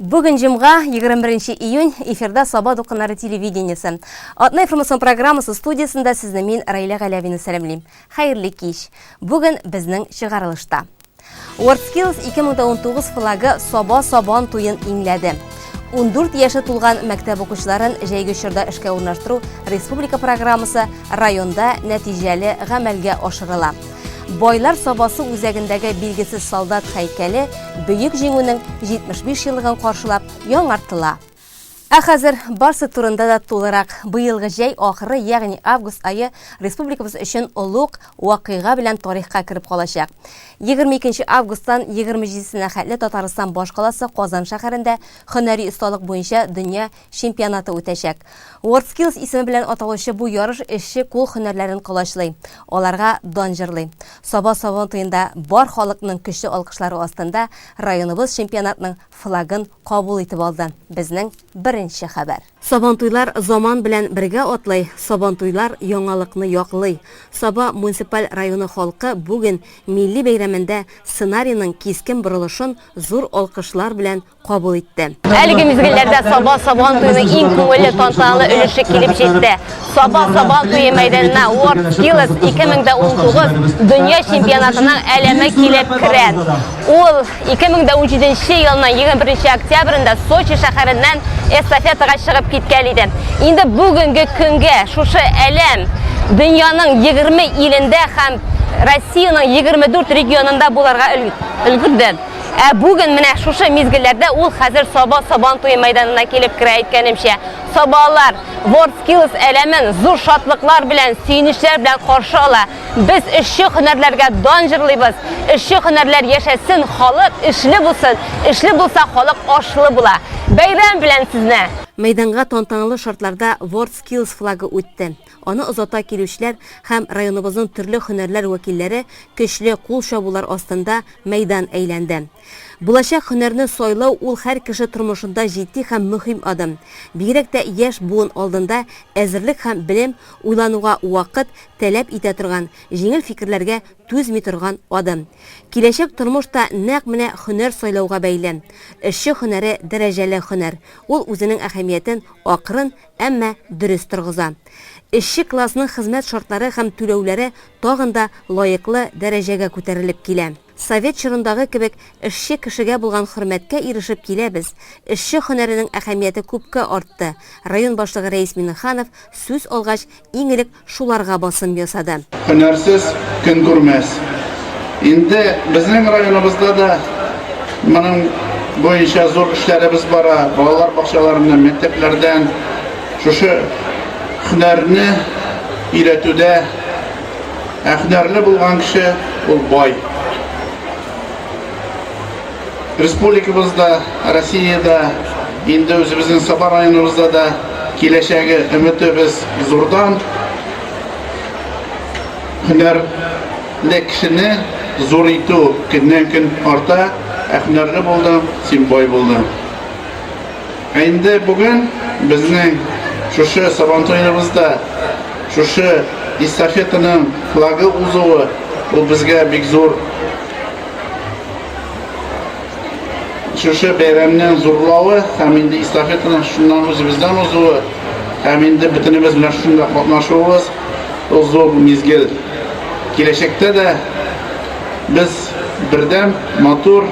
Бүген җомга, 21 июнь, эфирда Саба дулкыннары телевидениесе. Атна информацион программасы студиясендә сезне мин, Раилә Галәвина сәламлим. Хәерле кич. Бүген безнең чыгарылышта. WorldSkills 2019 флагы Саба Сабан туен иңләде. 14 яше тулган мәктәп укучыларын җәйге чорда эшкә урнаштыру республика программасы районда нәтиҗәле гамәлгә ашырыла. Байлар Сабасы үзәгендәге билгесез солдат һәйкәле Бөек Җиңүнең 75 еллыгын каршылап яңартыла. Ә хәзер барсы турында да тулырак. Быелгы җәй ахыры, ягъни август ае республикабыз өчен олуг вакыйга белән тарихка кереп калачак. 22 августтан 27-сенә хәтле Татарстан башкаласы Казан шәһәрендә һөнәри осталык буенча дөнья чемпионаты үтәчәк. WorldSkills исеме белән аталучы бу ярыш эшче кул һөнәрләрен колачлый, аларга дан җырлый. Саба Сабан туенда бар халыкның көчле алкышлары астында районыбыз чемпионатның флагын кабул итеп алды. Безнең беренче хәбәр. Сабантуйлар заман белән бергә атлый, Сабантуйлар яңалыкны яклый. Саба муниципаль районы халкы бүген милли бәйрәмендә сценарийның кискен борылышын зур алкышлар белән кабул итте. Әлеге мизгелләрдә Саба Сабан туеның иң күңелле тантаналы өлеше килеп җитте. Саба Сабан туе мәйданына World Skills 2019 дөнья чемпионатының әләме килеп керә. Ул 2017 елның 21 октябрендә Сочи шәһәреннән эстафетага чыгып киткән иде. Инде бүгенге көнгә шушы әләм дөньяның 20 илендә һәм Россиянең 24 регионында буларга өлгерде. Ә бүген менә шушы мизгелләрдә ул хәзер Саба Сабан туе мәйданына килеп керә әйткәнемчә. Сабалар WorldSkills әләмен зур шатлыклар белән, сөенечләр белән каршы ала. Без эшче һөнәрләргә дан җырлыйбыз. Эшче һөнәрләр яшәсен, халык эшле булсын. Эшле булса, халык ашлы була. Бәйрәм белән сезне! Мәйданга тантаналы шартларда WorldSkills флагы үтте. Аны озата килүчеләр һәм районыбызның төрле һөнәрләр вәкилләре көчле кул чабулар астында мәйдан әйләнде. Булачак һөнәрне сайлау ул һәр кеше тормышында җитди һәм мөһим адым. Бигрәк тә яшь буын алдында әзерлек һәм белем, уйлануга вакыт, таләп итә торган, җиңел фикерләргә түзми торган адым. Киләчәк тормыш та нәкъ менә һөнәр сайлауга бәйле. Эшче һөнәре дәрәҗәле һөнәр. Ул үзенең әһәмиятен акрын, әмма дөрес торгыза. Эшче классның хезмәт шартлары һәм түләүләре тагын да лаеклы дәрәҗәгә күтәрелеп килә. Совет чорындагы кебек эшче кешегә булган хөрмәткә ирешеп киләбез, эшче һөнәренең әһәмияте күпкә артты, район башлыгы Рәис Миңнеханов сүз алгач, иң элек шуларга басым ясады. Һөнәрсез көн күрмәс. Инде безнең районыбызда да моның буенча зур эшләребез бара. Балалар бакчаларыннан, мәктәпләрдән шушы һөнәрне өйрәтүдә, ә һөнәрле булган кеше ул бай. Республикабызда, Россиядә, инде үзебезнең Саба районыбызда да киләчәге өметебез зурдан. Һөнәрле кешене зур итү көннән-көн арта. Ә һөнәрле булдың, син бай булдың. Ә инде бүген безнең шушы Сабантуебызда шушы эстафетаның флагы узуы ул безгә бик зур Шушы бәйрәмнең зурлавы һәм инде эстафетаның шуннан үзебездән узуы һәм инде бөтенебез белән шунда катнашуыбыз ул зур мизгел. Киләчәктә дә без бердәм, матур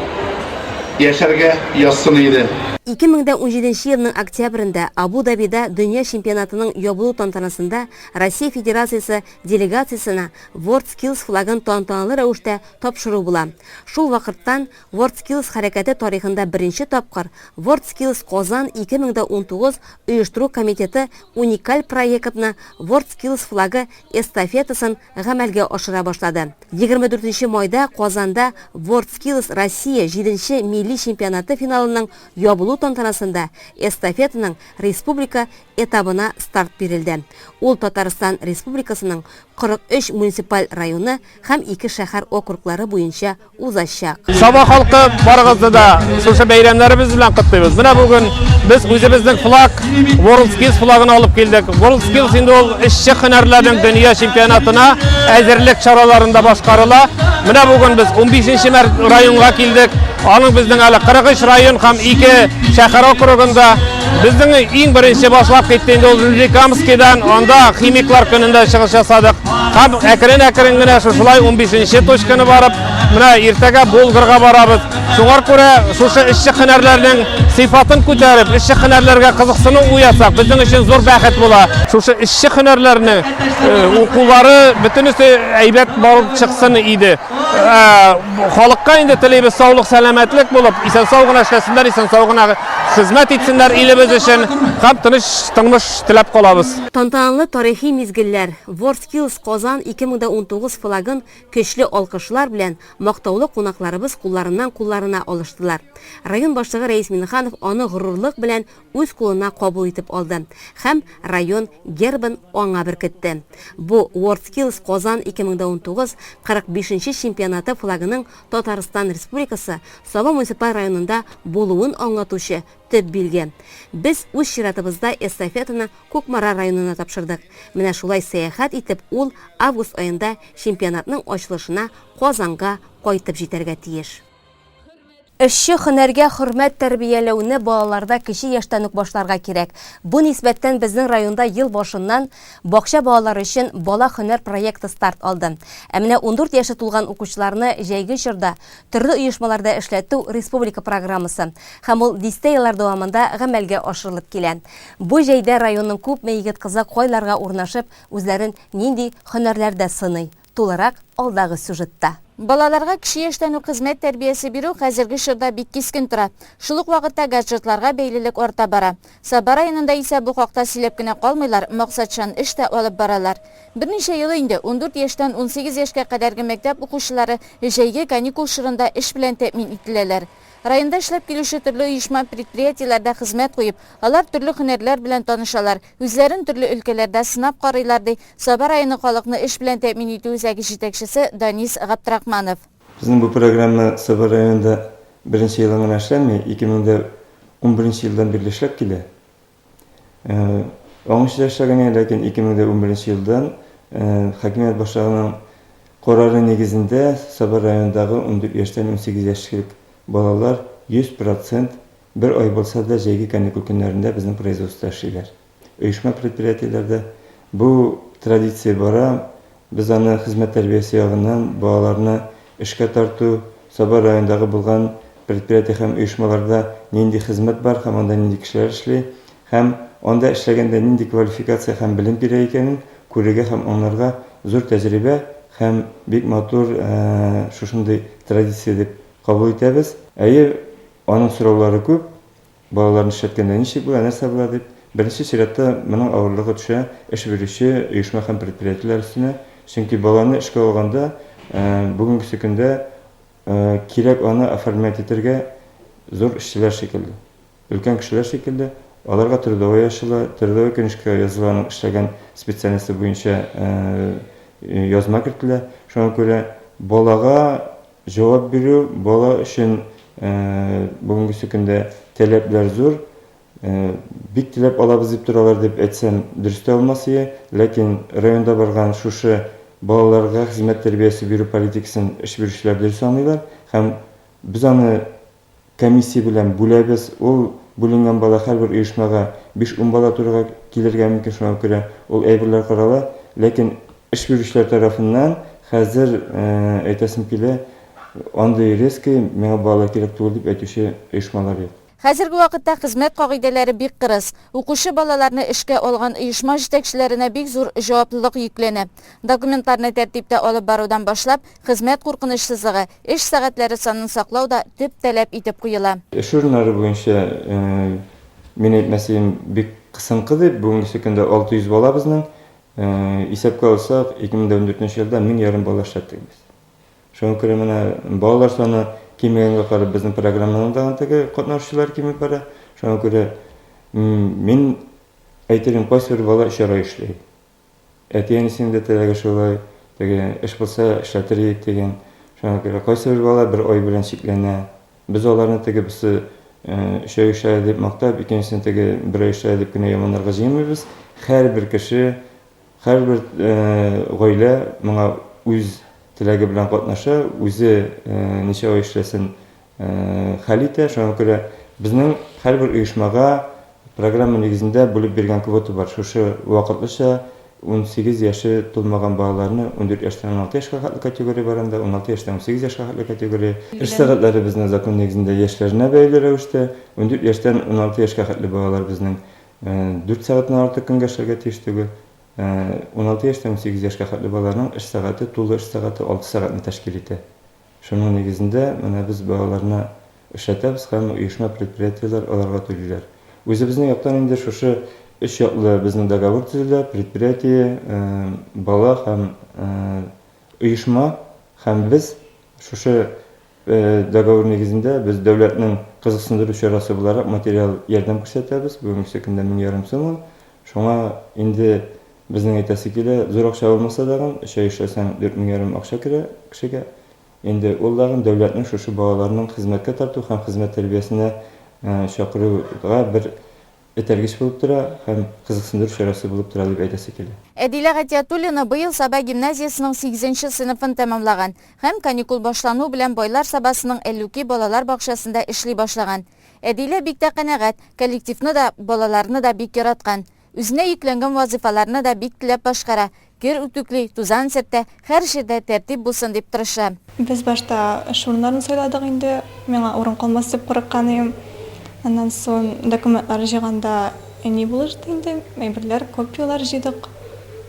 яшәргә язсын иде. 2017 елның октябрендә Абу-Дабида дөнья чемпионатының ябылу тантанасында Россия Федерациясе делегациясенә WorldSkills флагын тантаналы рәвештә тапшыру була. Шул вакыттан WorldSkills хәрәкәте тарихында беренче тапкыр WorldSkills Казан 2019 оештыру комитеты уникаль проектны WorldSkills флагы эстафетасын гамәлгә ашыра башлады. 24 майда Казанда WorldSkills Россия җиденче милли чемпионаты финалының ябылу тантанасында эстафетаның республика этабына старт бирелде. Ул Татарстан Республикасының 43 муниципаль районы һәм ике шәһәр округлары буенча узачак. Саба халкы барыгызны да шушы бәйрәмнәребез белән котлыйбыз. Менә бүген без үзебезнең флаг World Skills флагын алып килдек. World Skills инде ул эшче һөнәрләрнең дөнья чемпионатына әзерлек чараларында башкарыла. Менә бүген без 15 нче районга килдек. Аның безнең Безнең әле 43 район һәм 2 шәһәр округында. Безнең иң беренче башлап китте инде ул Нижнекамскийдан, анда химиклар көнендә чыгыш ясадык. Һәм әкрен-әкрен генә шушылай 15 нче точканы барып, менә иртәгә Болгарга барабыз. Шуңар күрә шушы эшче һөнәрләрнең сыйфатын күтәреп, эшче һөнәрләргә кызыксыну уятсак, безнең өчен зур бәхет була. Шушы эшче һөнәрләрне э, укулары бөтенесе әйбәт барып чыксын иде. Э, халыкка инде телибез саулык, сәламәтлек булып, исән-сау гына эшләсеннәр, исән-сау гына хезмәт итсеннәр илебез өчен һәм тыныч тормыш теләп калабыз. Тантаналы тарихи мизгелләр, WorldSkills Казан 2019 флагын көчле алкышлар белән Мактаулы кунакларыбыз кулларыннан кулларына алыштылар. Район башлыгы Рәис Миннеханов аны горурлык белән үз кулына кабул итеп алды һәм район гербын аңа беркетте. Бу WorldSkills Казан 2019 45 нче чемпионаты флагының Татарстан Республикасы Саба муниципаль районында булуын аңлатучы төп билге. Без үз чиратыбызда эстафетаны Кукмара районына тапшырдык. Менә шулай сәяхәт итеп, ул август аенда чемпионатның ачылышына Казанга кайтып җитәргә тиеш. Эшче һөнәргә хөрмәт тәрбияләүне балаларда кече яшьтән үк башларга кирәк. Бу нисбәттән безнең районда ел башыннан бакча балалары өчен Бала һөнәр проекты старт алды. Ә менә 14 яше тулган укучыларны җәйге чорда төрле оешмаларда эшләтү республика программасы һәм ул дистә еллар дәвамында гамәлгә ашырылып килә. Бу җәйдә районның күпме егет-кызы кайларга урнашып, үзләрен нинди һөнәрләрдә сыный? Тулырак алдагы сюжетта. Балаларга кече яшьтән үк хезмәт тәрбиясе бирү хәзерге чорда бик кискен тора. Шул ук вакытта гаджетларга бәйлелек арта бара. Саба районында исә бу хакта сөйләп кенә калмыйлар, максатчан эш тә алып баралар. Берничә ел инде 14 яшьтән 18 яшькә кадәрге мәктәп укучылары җәйге каникул чорында эш белән тәэмин ителәләр. Районда эшләп килүче төрле оешма-предприятиеләрдә хезмәт куеп, алар төрле һөнәрләр белән танышалар, үзләрен төрле өлкәләрдә сынап карыйлар, ди Саба районы халыкны эш белән тәэмин итү үзәге җитәкчесе Данис Габдрахманов. Безнең бу программа Саба районында беренче елын гына эшләми, 2011 елдан бирле эшләп килә. Аңынчы да эшләгән иде, ләкин 2011 елдан хакимият башлыгының карары нигезендә Саба районындагы 14 яшьтән 18 яшьлек балалар 100 процент бер ай булса да җәйге каникул көннәрендә безнең производствода эшлиләр. Оешма-предприятиеләрдә бу традиция бара. Без аны хезмәт тәрбиясе ягыннан балаларны эшкә тарту, Саба районындагы булган предприятие һәм оешмаларда нинди хезмәт бар һәм анда нинди кешеләр эшли һәм анда эшләгәндә нинди квалификация һәм белем кирәк икәнен күрергә һәм аңларга зур тәҗрибә һәм бик матур шушындый традиция дип кабул итәбез. Әйе, аның сораулары күп, Балаларны эшләткәндә ничек була, нәрсә була дип, беренче чиратта моның авырлыгы төшә эш бирүче оешма һәм предприятиеләр өстенә. Чөнки баланы эшкә алганда, бүгенгесе көндә кирәк аны оформлять итәргә зур эшчеләр шикелле, өлкән кешеләр шикелле, аларга трудовой ачыла, трудовой книжкага языла аның эшләгән специальносте буенча язма кертелә. Шуңа күрә балага Җавап бирү бала өчен бүгенгесе көндә таләпләр зур. Бик теләп алабыз дип торалар дип әйтсәм, дөрес тә булмас ие. Ләкин районда барган шушы балаларга хезмәт тәрбиясе бирү политикасын эш бирүчеләр дөрес аңлыйлар һәм без аны комиссия белән бүләбез. Ул бүленгән бала һәрбер оешмага биш-ун бала турыга килергә мөмкин, шуңа күрә ул әйберләр карала. Ләкин эш бирүчеләр тарафыннан хәзер, әйтәсем килә, андый резкий, миңа балалар кирәк түгел дип әйтүче оешмалар юк. Хәзерге вакытта хезмәт кагыйдәләре бик кырыс. Укучы балаларны эшкә алган оешма җитәкчеләренә бик зур җаваплылык йөкләнә. Документларны тәртиптә алып барудан башлап, Хезмәт куркынычсызлыгы, эш сәгатьләре санын саклау да төп таләп итеп куела. Эш урыннары буенча, мин әйтмәс идем, бик кысынкы дип, бүгенгесе көндә 600 бала безнең. Исәпкә алсак, 2014 нче елда 1500 бала эшләттек без. Шуңа күрә менә балалар саны кимегәнгә карап, безнең программаның да теге катнашучылар кимеп бара. Шуңа күрә мин әйтер идем, кайсыбер бала өчәр ай эшли. Әти-әнисенең дә теләге шулай, теге эш булса эшләтер идек дигән. Шуңа күрә кайсыбер бала бер ай белән чикләнә. Без аларны теге берсе өч ай эшләде дип мактап, икенчесен теге бер ай эшләде дип кенә яманларга җыенмыйбыз. Һәрбер кеше, һәрбер гаилә моңа үз теләге белән катнаша, үзе ничә ай эшләсен. хәл итә. Шуңа күрә безнең һәрбер оешмага программа нигезендә бүлеп биргән квота бар. Шушы вакытлыча 18 яше тулмаган балаларны 14 яшьтән 16 яшькә хәтле категория бар анда, 16 яшьтән 18 яшькә хәтле категория. Эш сәгатьләре безнең закон нигезендә яшьләренә бәйле рәвештә, 14 яшьтән 16 яшькә хәтле балалар безнең 4 сәгатьтән артык көнгә эшләргә тиеш түгел. 16 яшьтән 18 яшькә хәтле балаларның эш сәгате, тулы эш сәгате 6 сәгатьне тәшкил итә. Шуның нигезендә менә без балаларны эшләтәбез һәм оешма-предприятиеләр аларга түлиләр. Үзебезнең яктан инде шушы өч яклы безнең договор төзелә, предприятие, бала һәм оешма һәм без шушы договор нигезендә без дәүләтнең кызыксындыру чарасы буларак материал ярдәм күрсәтәбез. Бүгенге көндә 1500 сум ул. Шуңа инде безнең әйтәсе килә, зур акча булмаса дагын, өч ай эшләсәң, 4500 акча керә кешегә. Инде ул дагын дәүләтнең шушы балаларның хезмәткә тарту һәм хезмәт тәрбиясенә чакыруга бер этәргеч булып тора һәм кызыксындыру чарасы булып тора дип әйтәсе килә. Әдилә Гатиятуллина быел Саба гимназиясенең сигезенче сыйныфын тәмамлаган һәм каникул башлану белән Байлар Сабасының Әллүки балалар бакчасында эшли башлаган. Әдилә бик тә канәгать, коллективны да, балаларны да бик яраткан. Үзенә йөкләнгән вазыйфаларны да бик теләп башкара, кер үтүкли, тузан сөртә, һәр җирдә тәртип булсын дип тырыша. Без башта эш урыннарын сайладык инде, миңа урын калмас дип курыккан идем. Аннан соң документлар җыйганда әни булышты инде, әйберләр, копияләр җыйдык,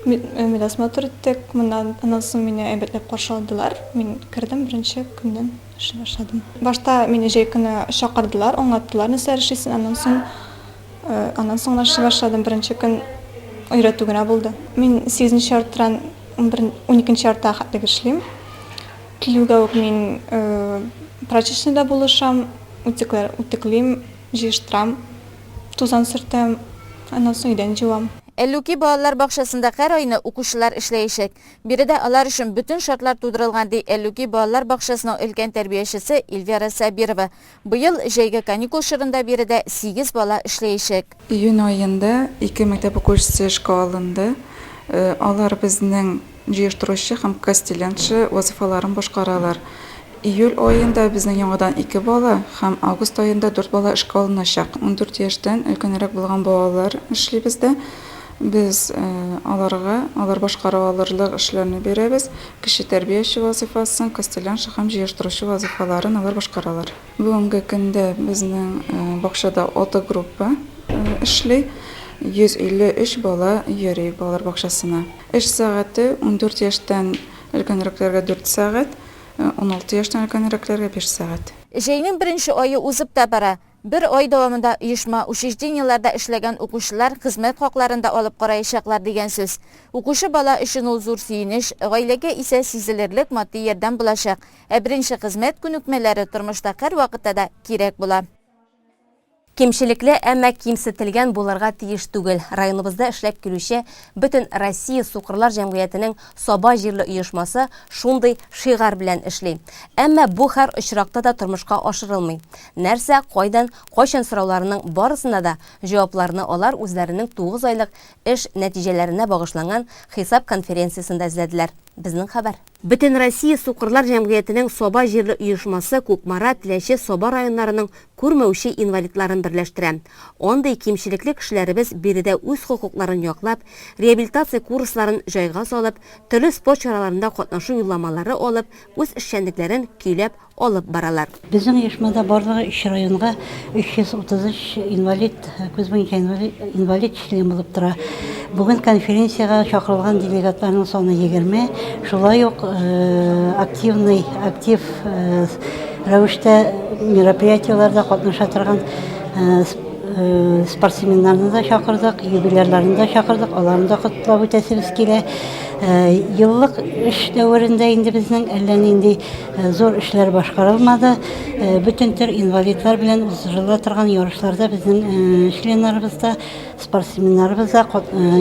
медосмотр үттек. Моннан аннан соң мине әйбәтләп каршы алдылар. Мин кердем беренче көннән. Эшли башладым. Башта мине җәй көне чакырдылар, аңлаттылар нәрсәләр эшлисен, аннан соң аннан соң гына эшли башладым. Беренче көн өйрәтү генә булды. Мин сигезенче яртыдан уникенче яртыга хәтлек эшлим. Килүгә үк мин прачечныйда булышам, үтүкләр үтүклим, җыештырам, тузан сөртәм, аннан соң идән җуам. Әллүки балалар бакчасында һәр айны укучылар эшләячәк. Биредә алар өчен бөтен шартлар тудырылган, ди Әллүки балалар бакчасының өлкән тәрбиячесе Эльвира Сабирова. Быел җәйге каникул чорында биредә сигез бала эшләячәк. Июнь аенда ике мәктәп укучысы эшкә алынды. Алар безнең җыештыручы һәм кастелянчы вазыйфаларын башкаралар. Июль аенда безнең яңадан ике бала һәм август аенда дүрт бала эшкә алыначак. 14 яшьтән өлкәнрәк булган балалар эшли бездә. Без аларга алар башкара алырлык эшләрне бирәбез. Кече тәрбияче вазыйфасын, кастелянша һәм җыештыручы вазыйфаларын алар башкаралар. Бүгенге көндә безнең бакчада алты группа эшли, 153 бала йөри балалар бакчасына. Эш сәгате 14 яшьтән өлкәнрәкләргә дүрт сәгать, 16 яшьтән өлкәнрәкләргә биш сәгать. Җәйнең беренче ае узып та бара. Бер ай дәвамында оешма, учреждениеләрдә эшләгән укучылар хезмәт хакларын да алып караячаклар дигән сүз. Укучы бала өчен ул зур сөенеч, гаиләгә исә сизелерлек матди ярдәм булачак. Ә беренче хезмәт күнекмәләре тормышта һәрвакытта да кирәк була. Кимчелекле, әмма кимсетелгән булырга тиеш түгел. Районыбызда эшләп килүче Бөтен Россия сукырлар җәмгыятенең Саба җирле оешмасы шундый шигарь белән эшли. Әмма бу һәр очракта да тормышка ашырылмый. Нәрсә, кайдан, кайчан сорауларының барысына да җавапларны алар үзләренең тугыз айлык эш нәтиҗәләренә багышланган хисап конференциясендә эзләделәр. Безнең хәбәр. Бөтенроссия сукырлар җәмгыятенең Саба җирле оешмасы Кукмара, Теләче, Саба районнарының күрмәүче инвалидларын берләштерә. Андый кимчелекле кешеләребез биредә үз хокукларын яклап, реабилитация курсларын җайга салып, төрле спорт чараларында катнашу юлламалары алып, үз эшчәнлекләрен көйләп алып баралар. Безнең оешмада барлыгы өч районга 333 инвалид, күз буенча инвалид член булып тора. Бүген конференциягә чакырылган делегатларның саны 20, шулай ук активный, актив рәвештә мероприятиеләрдә катнаша торган спортсменнарны да чакырдык, юбилярларны да чакырдык, аларны да котлап үтәсебез килә. Еллык эш дәверендә инде безнең әллә нинди Зур эшләр башкарылмады. Бөтен төр инвалидлар белән уздырыла торган ярышларда безнең членнарыбыз да, спортсменнарыбыз да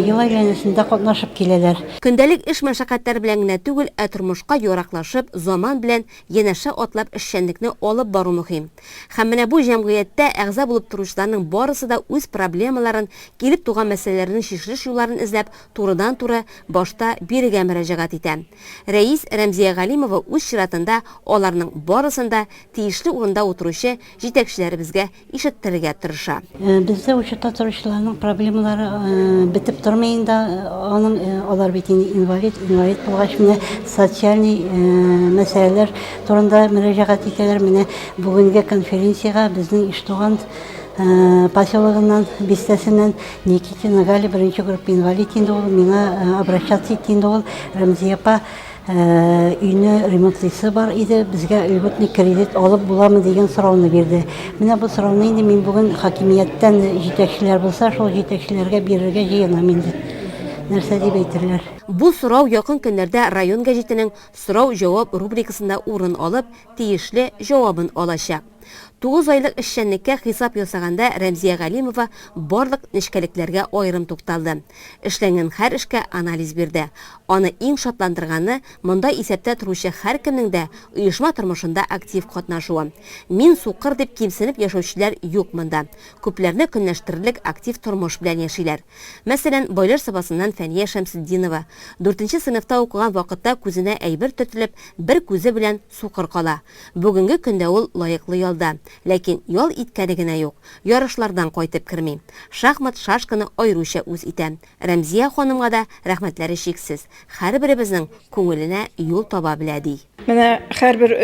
ел әйләнәсендә катнашып киләләр. Көндәлек эш мәшәкатьләре белән генә түгел, ә тормышка яраклашып, заман белән янәшә атлап эшчәнлекне алып бару мөһим. Һәм менә бу җәмгыятьтә әгъза булып торучыларның барысы да үз проблемаларын, килеп туган мәсьәләләрнең чишелеш юлларын эзләп, турыдан-туры башта бирегә мөрәҗәгать итә. Рәис Рәмзия Галимова үз чиратында аларның барысын да тиешле урында утыручы җитәкчеләребезгә ишеттерергә тырыша. Бездә учетта торучыларның проблемалары бетеп тормый инде аның, алар бит инде инвалид, инвалид булгач менә социальный мәсьәләләр турында мөрәҗәгать итәләр. Менә бүгенге конференциягә безнең Иштуган поселогыннан, бистәсеннән Никитина Галя беренче группа инвалид инде ул, миңа обращаться итте инде ул, Рәмзия апа, Өйне ремонтлыйсы бар иде, безгә льготный кредит алып буламы дигән сорауны бирде. Менә бу сорауны инде мин бүген хакимияттән җитәкчеләр булса, шул җитәкчеләргә бирергә җыенам инде. Нәрсә дип әйтерләр. Бу сорау якын көннәрдә район гәҗитенең Сорау-җавап рубрикасында урын алып, тиешле җавабын алачак. Тугыз айлык эшчәнлеккә хисап ясаганда Рәмзия Галимова барлык нечкәлекләргә аерым тукталды. Эшләнгән һәр эшкә анализ бирде. Аны иң шатландырганы, монда исәптә торучы һәркемнең дә оешма тормышында актив катнашуы. Мин сукыр дип кимсенеп яшәүчеләр юк монда. Күпләрне көнләштерерлек актив тормыш белән яшиләр. Мәсәлән, Байлар Сабасыннан Фәния Шәмсетдинова. Дүртенче сыйныфта укыган вакытта күзенә әйбер төртелеп, бер күзе белән сукыр кала. Бүгенге көндә ул лаеклы ялда. Ләкин ял иткәне генә юк. Ярышлардан кайтып керми. Шахмат, шашканы аеруча үз итә. Рәмзия ханымга да рәхмәтләре чиксез. Һәрберебезнең күңеленә юл таба белә, ди. Менә һәрбер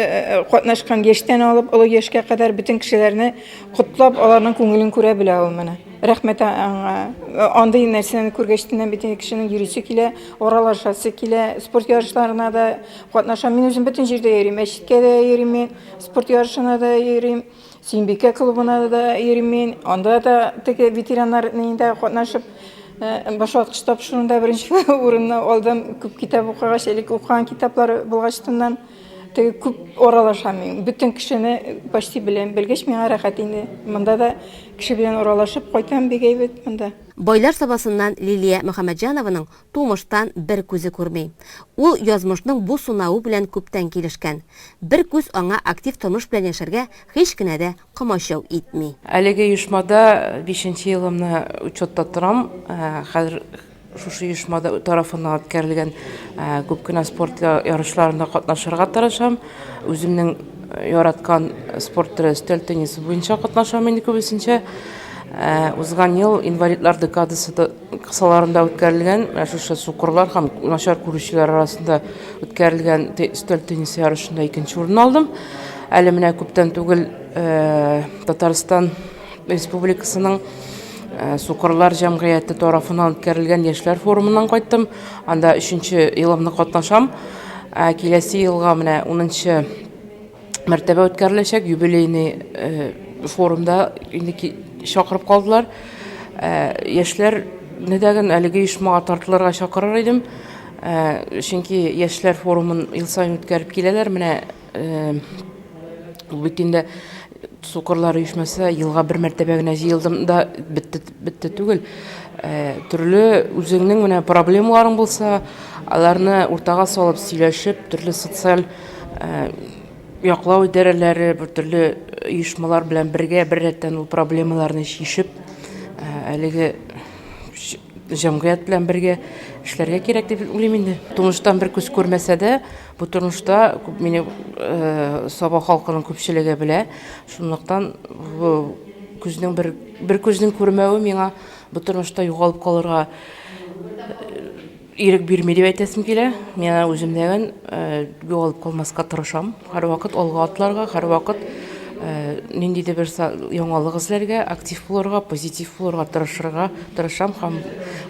катнашкан яшьтән алып олы яшькә кадәр бөтен кешеләрне котлап, аларның күңелен күрә белә ул менә. Рәхмәт аңа. Андый нәрсәне күргәч тә бит инде кешенең йөрисе килә, аралашасы килә, спорт ярышларына да катнашам. Мин үзем бөтен җирдә йөрим, мәчеткә дә йөрим мин, спорт ярышына да йөрим, Сөембикә клубына да йөрим мин. Анда да теге ветераннар нинда катнашып, э, башваткыч тапшыруында беренче урынны алдым. Күп китап укыгач, элек укыган китаплар булгачтыннан теге күп аралашам мин. Бөтен кешене почти беләм. Белгәч миңа рәхәт инде. Монда да кеше белән аралашып кайтам бик әйбәт монда. Байлар Сабасыннан Лилия Мөхәммәтҗанованың Тумыштан бер күзе күрми. Ул язмышның бу сынавы белән күптән килешкән. Бер күз аңа актив тормыш белән яшәргә һич кенә дә комачау итми. Әлеге оешмада бишенче елымны учетта торам. Хәзер шушы оешма тарафыннан үткәрелгән күп кенә спорт ярышларында катнашырга тырышам. Үземнең яраткан спорт төре өстәл теннисы буенча катнашам инде күбесенчә. Узган ел инвалидлар декадасы кысаларында үткәрелгән менә шушы сукырлар һәм начар күрүчеләр арасында үткәрелгән өстәл теннисы ярышында икенче урын алдым. Әле менә күптән түгел э, Татарстан Республикасының э, сукырлар җәмгыяте тарафыннан үткәрелгән яшьләр форумыннан кайттым. Анда өченче елымны катнашам. Ә киләсе елга менә 10 мәртәбә үткәреләчәк юбилейный э, форумда инде чакырып калдылар. Э, яшьләрне дә әлеге оешмага тартылырга чакырыр идем. Э, чөнки яшьләр форумын ел саен үткәреп киләләр. Менә ул бит инде сукырлар оешмасы елга бер мәртәбә генә җыелдым да бетте, бетте түгел. Төрле үзеңнең менә проблемаларың булса, аларны уртага салып сөйләшеп, төрле социаль яклау идарәләре, бер төрле оешмалар белән бергә бер рәттән ул проблемаларны чишеп, әлеге җәмгыять белән бергә эшләргә кирәк дип уйлыйм инде. Тумыштан бер күз күрмәсә дә, бу тормышта мине Саба халкының күпчелеге белә. Шунлыктан бу күзнең бер бер күзнең күрмәве миңа бу тормышта югалып калырга Ирек бирми дип әйтәсем килә. Мин аны үземдәген югалып калмаска тырышам. Һәрвакыт алга атларга, һәрвакыт нинди дә бер яңалык эзләргә, актив булырга, позитив булырга тырышырга тырышам һәм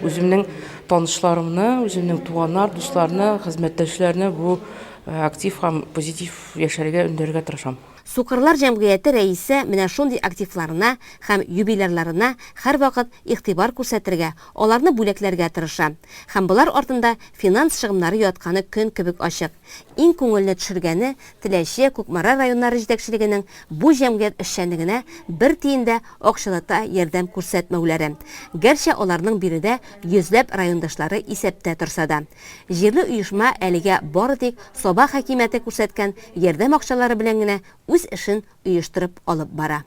үземнең танышларымны, үземнең туганнар, дусларны, хезмәттәшләрне бу актив һәм позитив яшәргә өндәргә тырышам. Сукырлар җәмгыяте рәисе менә шундый активларына һәм юбилярларына һәрвакыт игътибар күрсәтергә, аларны бүләкләргә тырыша. Һәм болар артында финанс чыгымнары ятканы көн кебек ачык. Иң күңелне төшергәне, Теләче, Кукмара районнары җитәкчелегенең бу җәмгыять эшчәнлегенә бер тиен дә акчалата ярдәм күрсәтмәүләре. Гәрчә аларның биредә йөзләп райондашлары исәптә торса да. Җирле оешма әлегә бары тик Саба хакимияте күрсәткән ярдәм акчалары белән генә үз эшен оештырып алып бара.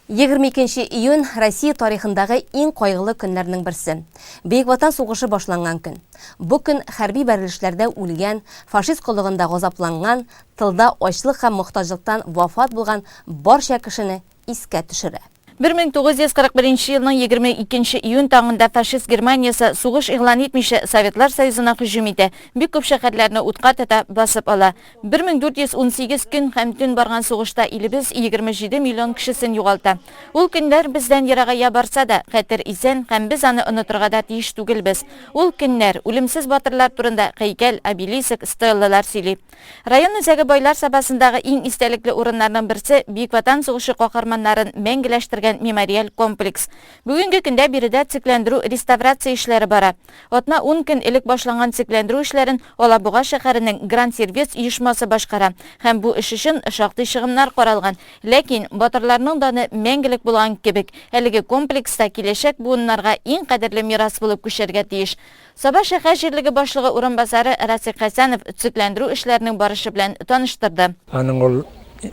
22 июнь Россия тарихындагы иң кайгылы көннәрнең берсе. Бөек Ватан сугышы башланган көн. Бу көн хәрби бәрелешләрдә үлгән, фашист коллыгында газапланган, тылда ачлык һәм мохтаҗлыктан вафат булган барча кешене искә төшерә. 1941 елның 22 нче июнь таңында фашист Германиясе, сугыш игълан итмичә, Советлар Союзына һөҗүм итә, бик күп шәһәрләрне утка тота, басып ала. 1418 көн һәм төн барган сугышта илебез 27 миллион кешесен югалта. Ул көннәр бездән ерагая барса да, хәтер исән һәм без аны онытырга да тиеш түгелбез. Ул көннәр, үлемсез батырлар турында һәйкәл, обелиск, стеллалар сөйли. Район үзәге Байлар Сабасындагы иң истәлекле урыннарның берсе, Бөек Ватан сугышы каһарманнарын мәңгеләштергән мемориаль комплекс. Бүгенге көндә биредә төзекләндерү-реставрация эшләре бара. Атна-ун көн элек башланган төзекләндерү эшләрен Алабуга шәһәренең Гранд-Сервис оешмасы башкара һәм бу эш өчен шактый чыгымнар каралган. Ләкин, батырларның даны мәңгелек булган кебек, әлеге комплекс та киләчәк буыннарга иң кадерле мирас булып күчәргә тиеш. Саба шәһәр җирлеге башлыгы урынбасары Расих Хәсәнов төзекләндерү эшләренең барышы белән таныштырды. Аның ул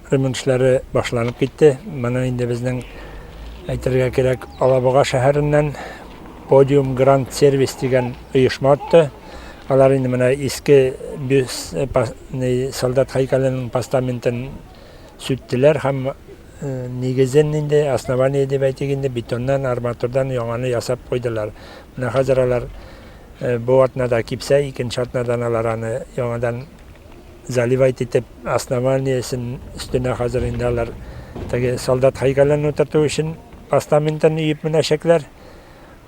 ремонт эшләре башланып китте. Моны инде безнең, әйтергә кирәк, Алабуга шәһәреннән Подиум Гранд Сервис дигән оешма отты. Алар инде менә иске бюст, солдат һәйкәленең постаментын сүттеләр һәм нигезен инде, основание дип әйтик инде, бетоннан, арматурдан яңаны ясап куйдылар. Менә хәзер алар бу атнада кипсә, икенче атнадан алар аны яңадан заливать итеп, основаниесен өстенә хәзер инде алар теге солдат һәйкәлен утырту өчен постаментын өеп менәчәкләр.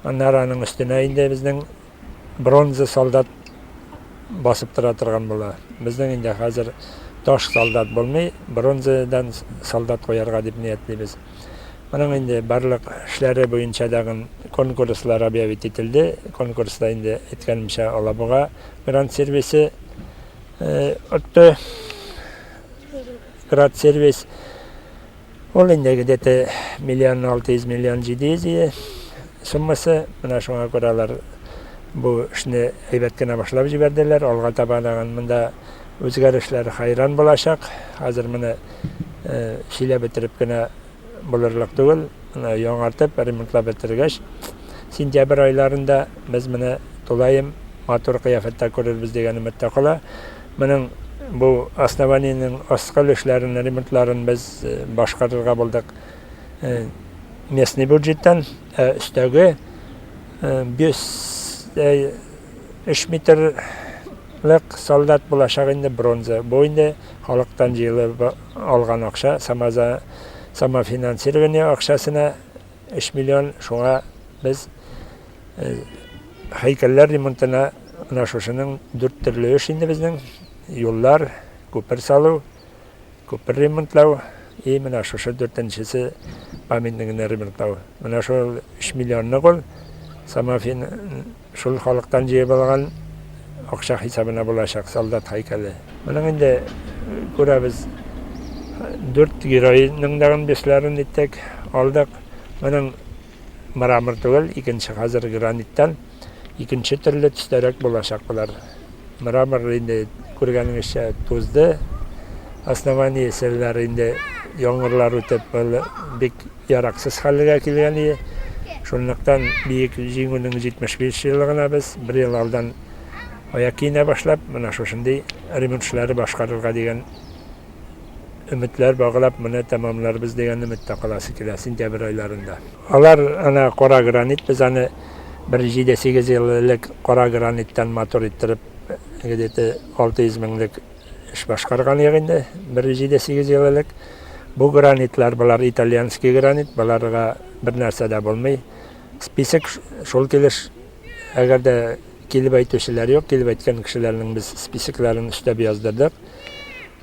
Аннары аның өстенә инде безнең бронза солдат басып тора торган була. Безнең инде хәзер таш солдат булмый, бронзадан солдат куярга дип ниятлибез. Моның инде барлык эшләре буенча дагын конкурслар объявить ителде. Конкурста инде әйткәнемчә Алабуга Гранд сервисы отты. Гранд сервис Ул инде где-то миллион 600, миллион 700 ие суммасы. Менә шуңа күрә алар бу эшне әйбәт кенә башлап җибәрделәр. Алга таба тагын монда үзгәрешләр хәйран булачак. Хәзер моны сөйләп бетереп кенә булырлык түгел. Моны яңартып, ремонтлап бетергәч, сентябрь айларында без моны тулаем матур кыяфәттә күрербез дигән өметтә кала. Моның бу основаниенең аскы өлешләрен, ремонтларын без башкарырга булдык местный бюджеттан. Ә өстәге 5 метрлык солдат булачак инде бронза. Бу инде халыктан җыелып алган акча, самофинансирование акчасына 3 миллион, шуңа без Һәйкәлләр ремонтына менә шушының дүрт төрле эш инде безнең. Юллар, күпер салу, күпер ремонтлау и менә шушы дүртенчесе памятнигны ремонтлау. Менә шул 3 миллионны ул самофин шул халыктан җыеп алган акча хисабына булачак солдат һәйкәле. Моның инде күрәбез дүрт геройның дагын бюстларын иттек, алдык. Моның Мрамор түгел, икенче хәзер граниттан икенче төрле төстәрәк булачак болар. Мрамор инде күргәнегезчә тузды. Основаниеселәр инде яңгырлар үтеп, бик яраксыз хәлгә килгән иде. Шунлыктан Бөек Җиңүнең 75 еллыгына без бер ел алдан аяк киенә башлап, менә шушындый ремонт эшләре башкарырга дигән өметләр баглап, моны тәмамларбыз дигән өметтә каласы килә сентябрь айларында. Алар ана кара гранит, без аны бер җиде-сигез ел элек кара граниттан матур иттереп, где-то 600 меңлек эш башкарган идек инде, бер җиде-сигез ел элек. Бу гранитлар, болар итальянский гранит, боларга бер нәрсә дә булмый. Список шул килеш, әгәр дә килеп әйтүчеләр юк, килеп әйткән кешеләрнең без списокларын өстәп яздырдык.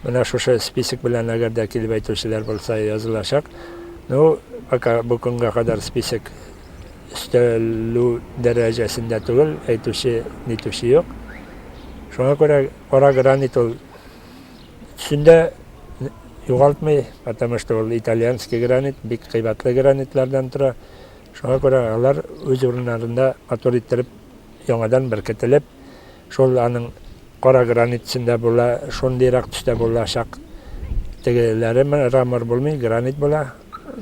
Менә шушы список белән әгәр дә килеп әйтүчеләр булса язылачак. Ну, пока бу көнгә кадәр список өстәлү дәрәҗәсендә түгел, әйтүче, нитүче юк. Шуңа күрә кара гранит ул төсендә югалтмый, потому что ул итальянский гранит, бик кыйбатлы гранитлардан тора. Шуңа күрә алар үз урыннарында матур иттереп яңадан беркетелеп, шул аның Кара гранит төсендә була, шундыйрак төстә булачак. Тегеләре мрамор булмый, гранит була.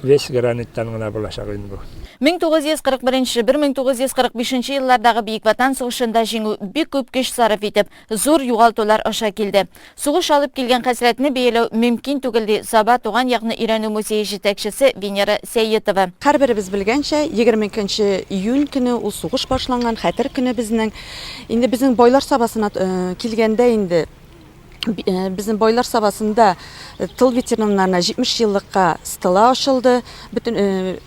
Весь граниттан гына булачак инде бу. 1941 1945 еллардагы Бөек Ватан сугышында җиңү бик күп көч сарыф итеп, зур югалтулар аша килде. Сугыш алып килгән хәсрәтне бәяләү мөмкин түгел, ди Саба туган якны өйрәнү музее җитәкчесе Венера Сәетова. Һәрберебез белгәнчә, 22 нче июнь көне ул сугыш башланган, Хәтер көне безнең. Инде безнең Байлар Сабасына килгәндә инде, Безнең Байлар Сабасында тыл ветераннарына 70 еллыкка стела ачылды. Бөтен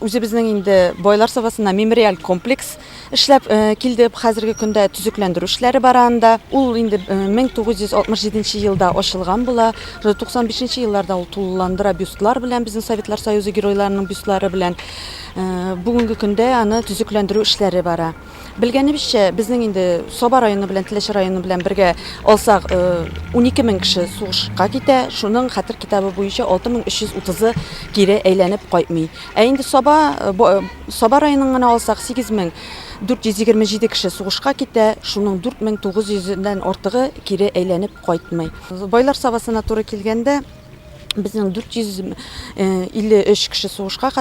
үзебезнең инде Байлар Сабасында мемориаль комплекс эшләп килде. Хәзерге көндә төзекләндерү эшләре бара анда. Ул инде 1967 елда ачылган була. 95 елларда ул тулыландыра бюстлар белән, безнең Советлар Союзы геройларының бюстлары белән. Бүгенге көндә аны төзекләндерү эшләре бара. Белгәнебезчә, безнең инде Саба районы белән Теләче районы белән бергә алсак, 12 мең кеше сугышка китә, шуның хәтер китабы буенча 6330-ы кире әйләнеп кайтмый. Ә инде Саба, Саба районын гына алсак, 8427 кеше сугышка китә, шуның 4900-дән артыгы кире әйләнеп кайтмый. Байлар Сабасына туры килгәндә, Безнең 453 кеше сугышка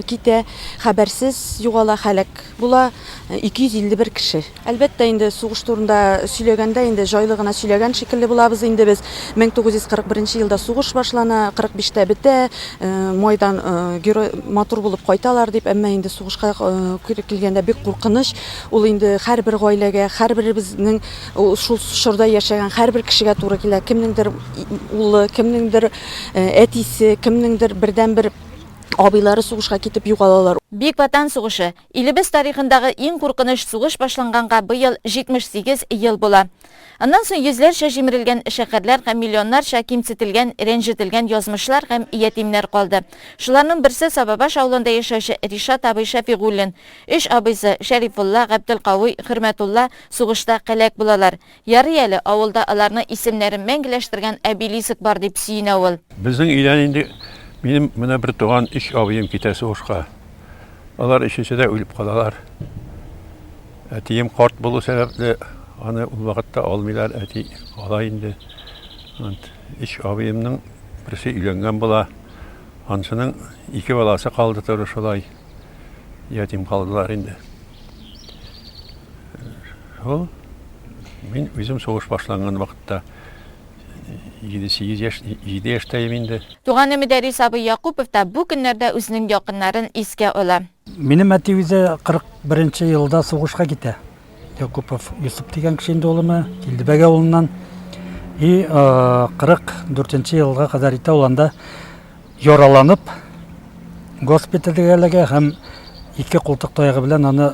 китә, хәбәрсез югала, һәлак була 251 кеше. Әлбәттә инде, сугыш турында сөйләгәндә инде җайлы гына сөйләгән шикелле булабыз инде без. 1941 елда сугыш башлана, 45-тә бетә, майдан герой матур булып кайталар дип, әмма инде сугышка килгәндә бик куркыныч. Ул инде һәрбер гаиләгә, һәрберебезнең шул чорда яшәгән һәрбер кешегә туры килә. Кемнеңдер улы, кемнеңдер әтисе, кемнеңдер бердәнбер абыйлары сугышка китеп югалалар. Бөек Ватан сугышы, илебез тарихындагы иң куркыныч сугыш башланганга быел 78 ел була. Аннан соң йөзләрчә җимерелгән шәһәрләр һәм миллионнарча кимсетелгән, рәнҗетелгән язмышлар һәм ятимнәр калды. Шуларның берсе Сабабаш авылында яшәүче Ришат абый Шәфигуллин. Өч абыйсы, Шәрифулла, Габделкавый, Хөрмәтулла сугышта һәлак булалар. Ярый әле, авылда аларның исемнәрен мәңгеләштергән обелиск бар, дип сөенә ул. Безнең өйдән инде минем менә бер туган өч абыем китә сугышка. Алар өчесе дә үлеп калалар. Әтием карт булу сәбәпле, аны ул вакытта алмыйлар, әти кала инде. Өч абыемның берсе өйләнгән була. Анысының ике баласы калды туры шулай. Ятим калдылар инде. Шул. Мин үзем сугыш башланган вакытта 7-8 яшь, 7 яшьтәем инде. Туганы Мөдәррис абый Якупов та бу көннәрдә үзенең якыннарын искә ала. Минем әти үзе 41 нче елда сугышка китә. Якупов Йосып дигән кеше инде улымы, Килдебәк авылыннан. И 44 нче елга кадәр итә ул анда Яраланып, госпитальгә эләгә һәм ике култык таягы белән аны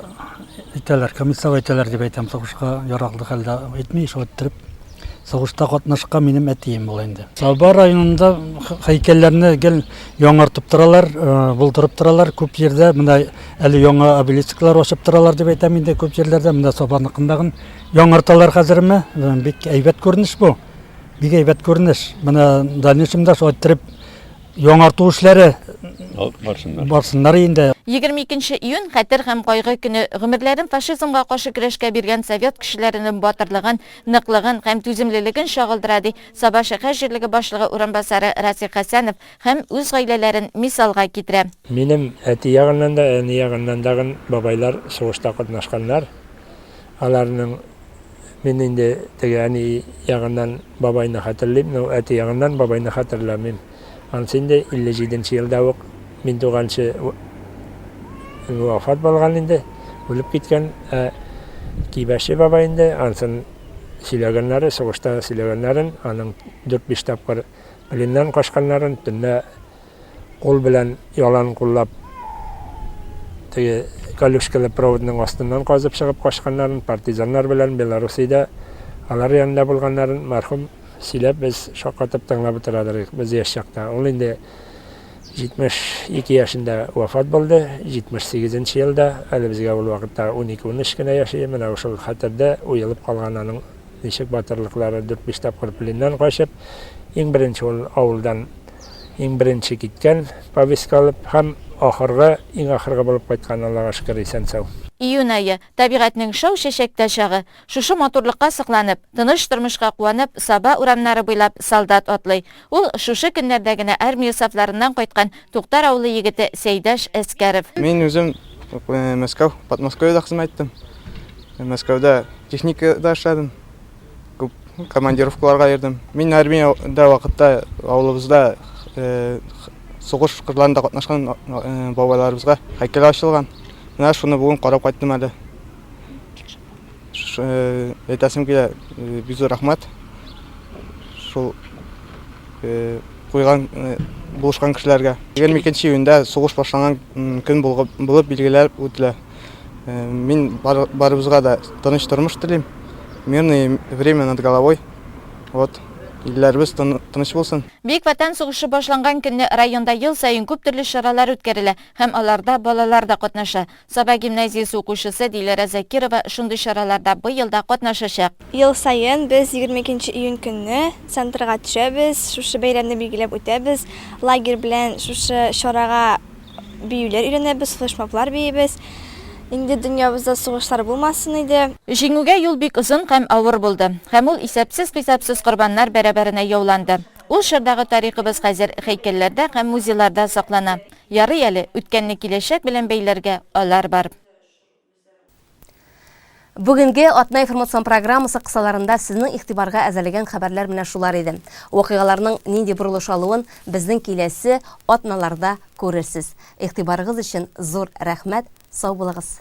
итәләр, комиссовать итәләр дип әйтәм, сугышка яраклы хәлдә әйтми, шулай иттереп сугышта катнашкан минем әтием була инде. Саба районында һәйкәлләрне гел яңартып торалар, э, булдырып торалар. Күп җирдә менә әле яңа обелисклар ачып торалар дип әйтәм инде күп җирләрдә. Менә Сабаныкындагын яңарталар хәзерме. Э, бик әйбәт күренеш бу. Бик әйбәт күренеш. Менә дальнейшемда шулай иттереп яңарту эшләре барсыннар. Барсыннар инде. 22 нче июнь Хәтер һәм кайгы көне гомерләрен фашизмга каршы көрәшкә биргән совет кешеләренең батырлыгын, ныклыгын һәм түземлелеген чагылдыра, ди Саба шәһәр җирлеге башлыгы урынбасары Расих Хәсәнов һәм үз гаиләләрен мисалга китерә. Минем әти ягыннан да, әни ягыннан дагын бабайлар сугышта катнашканнар. Аларның Мин инде теге әни ягыннан бабайны хәтерлим, но әти ягыннан бабайны хәтерләмим. Анысы инде 57 нче елда ук мин туганчы вафат булган инде, үлеп киткән. Ә Кибәче бабай инде, ансын сөйләгәннәре, сугышта сөйләгәннәрен, аның дүрт-биш тапкыр пленнан качканнарын, төнлә кул белән ялан куллап теге колючкалы проводның астыннан казып чыгып качканнарын, партизаннар белән Белоруссиядә алар янында булганнарын мәрхүм сөйләп без шаккатып тыңлап утырадыр идек без яшь чакта. Ул инде 72 яшендә вафат булды, 78 нче елда, әле безгә ул вакытта 12-13 кенә яшь иде, менә шул хәтердә уелып калган аның ничек батырлыклары, дүрт-биш тапкыр пленнан качып, иң беренче ул авылдан Иң беренче киткән повестка алып һәм Ахыргы, иң ахыргы булып кайткан, Аллага шөкер, исән-сау. Июнь ае, табигатьнең шау чәчәктә чагы. Шушы матурлыкка сокланып, тыныч тормышка куанып, Саба урамнары буйлап солдат атлый. Ул, шушы көннәрдә генә армия сафларыннан кайткан Туктар авылы егете Сәйдәш Әскәров. Мин үзем Мәскәү, Подмосковьеда хезмәт иттем. Мәскәүдә техникада эшләдем. Күп командировкаларга йөрдем. Мин армиядә вакытта авылыбызда сугыш кырларында катнашкан бабайларыбызга һәйкәл ачылган. Менә шуны бүген карап кайттым әле. Әйтәсем килә, бик зур рәхмәт. Шул куйган, булышкан кешеләргә. 22 июньдә сугыш башланган көн булып билгеләп үтелә. Мин барыбызга да тыныч тормыш телим. Мирное время над головой. Вот. Илләребез тыныч булсын. Бөек Ватан сугышы башланган көнне районда ел саен күп төрле чаралар үткәрелә һәм аларда балалар да катнаша. Саба гимназиясе укучысы Диләрә Закирова шундый чараларда быел да катнашачак. Ел саен без 22 нче июнь көнне центрга төшәбез, шушы бәйрәмне билгеләп үтәбез. Лагерь белән шушы чарага биюләр өйрәнәбез, флешмоблар биибез. Инде дөньябызда сугышлар булмасын иде. Җиңүгә юл бик озын һәм авыр булды. Һәм ул исәпсез-хисапсыз корбаннар бәрабәренә яуланды. Ул чордагы тарихыбыз хәзер һәйкәлләрдә һәм музейларда саклана. Ярый әле, үткәнне киләчәк белән бәйләргә алар бар. Бүгенге атна информацион программасы кысаларында сезнең игътибарга әзерләгән хәбәрләр менә шулар иде. Вакыйгаларның нинди борылыш алуын безнең киләсе атналарда күрерсез. Игътибарыгыз өчен зур рәхмәт, сау булыгыз.